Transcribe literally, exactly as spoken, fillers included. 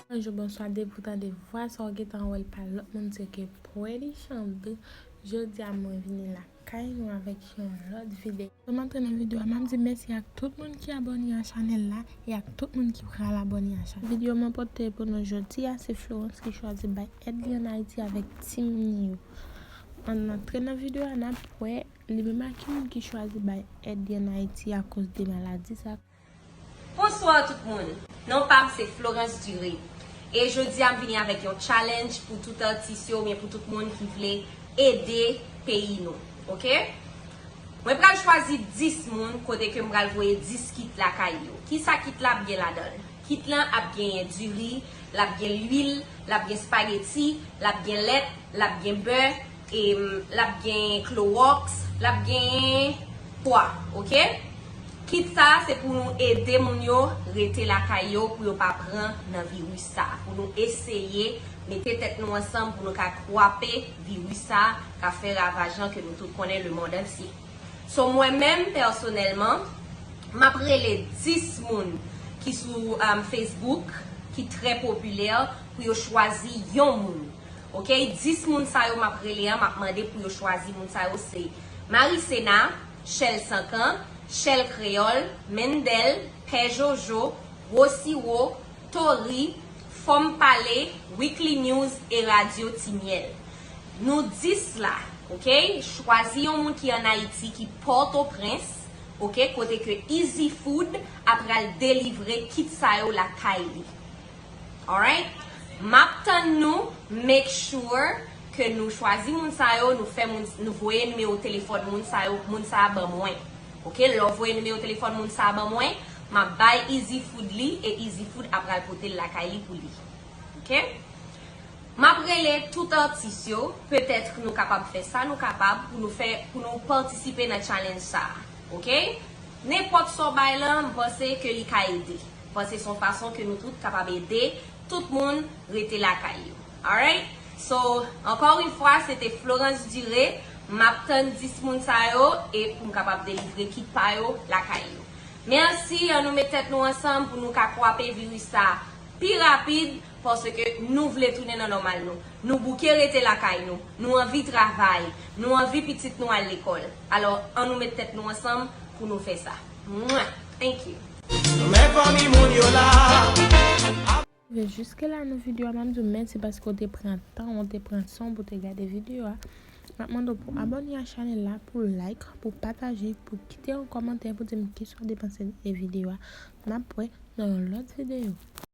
Bonjou, bonswa, depi w tande vwa sa w gentan wè l pa lòt moun se ke Pretty Chandou. Jodi a mwen vini lakay nou avèk yon lòt videyo. Anvan m antre nan videyo a, m ap di mèsi ak tout moun ki abòne a chanèl la e ak tout moun ki pral abòne a chanèl. Videyo mwen pote pou nou jodi a se Florence ki chwazi bay èd li ann Ayiti avèk tim ni yo. Ann antre nan videyo a, n ap wè li menm ak ki moun ki chwazi bay èd li ann Ayiti akoz de maladi sa. Bonswa tout moun. Non pa m se Florence Duré. E jodi a m vini avèk yon challenge pou tout atis yo oubyen pou tout moun ki vle ede peyi nou. Oke? Mwen pral chwazi dis moun kote ke m pral voye dis kit lakay yo. Kisa kit la ap gen ladan l? Kit lan ap genyen diri, l ap gen lwil, l ap gen spageti, l ap gen lèt, l ap gen bè, e l ap gen klowòks, l ap gen pwa, oke? Kit sa a se pou nou ede moun yo rete lakay yo pou yo pa pran nan viris sa a, pou nou eseye mete tèt nou ansanm pou nou ka kwape viris sa a k ap fè ravaj lan ke nou tout konnen lemonn antye. So mwen menm pèsonèlman, m ap rele dis moun ki sou um, Facebook ki trè popilè pou yo chwazi yon moun. Oke, dis moun sa yo m ap rele an, m ap mande pou yo chwazi moun sa yo se Marie Sena, Chèl Sankan, Chèl Kreyòl, Mendel, Pè Jojo, Gwo Siwo, Tori, Fò m Pale, Weekly News e Radyo Ti Myèl. Nou dis la, oke? Chwazi yon moun ki ann Ayiti, ki Pòtoprens, oke? Kote ke Easy Food ap pral delivre kit sa yo lakay li. Alright? M ap tann nou, make sure ke nou chwazi moun sa yo, nou fè moun, nou voye nimewo telefòn moun sa yo, moun sa a ban mwen. Oke, lè w voye nimewo telefòn moun sa a ban mwen, m ap bay Easy Food li e Easy Food ap pral pote l lakay li pou li. Oke? M ap rele tout atis yo, petèt nou kapab fè sa nou kapab pou nou fè, pou nou patisipe nan challenge sa a. Oke? Nenpòt sa w bay lan, m panse ke li ka ede. M panse se yon fason ke nou tout kapab ede tout moun rete lakay yo. Alright? So, encore une fois, se te Florence Duré. M ap tann dis moun sa yo e pou m kapab delivre kit pa yo lakay yo. Mèsi, ann nou met tèt nou ansanm pou nou ka kwape viris sa pi rapid, paske nou vle tounen nan nòmal nou. Nou bouke rete lakay nou. Nou anvi travay. Nou anvi pitit nou al lekòl. Alò, ann nou met tèt nou ansanm pou nou fè sa. Mwah! Thank you. Men fanmi moun yo la. Rive jiske la nan videyo a, m ap di w mèsi paske w te pran tan, w te pran san w pou w te gade videyo a. M ap mande w pou abòne a chanèl la, pou like, pou pataje, pou kite yon kòmantè pou di m kisa w te panse de videyo a. N ap wè nan yon lòt videyo.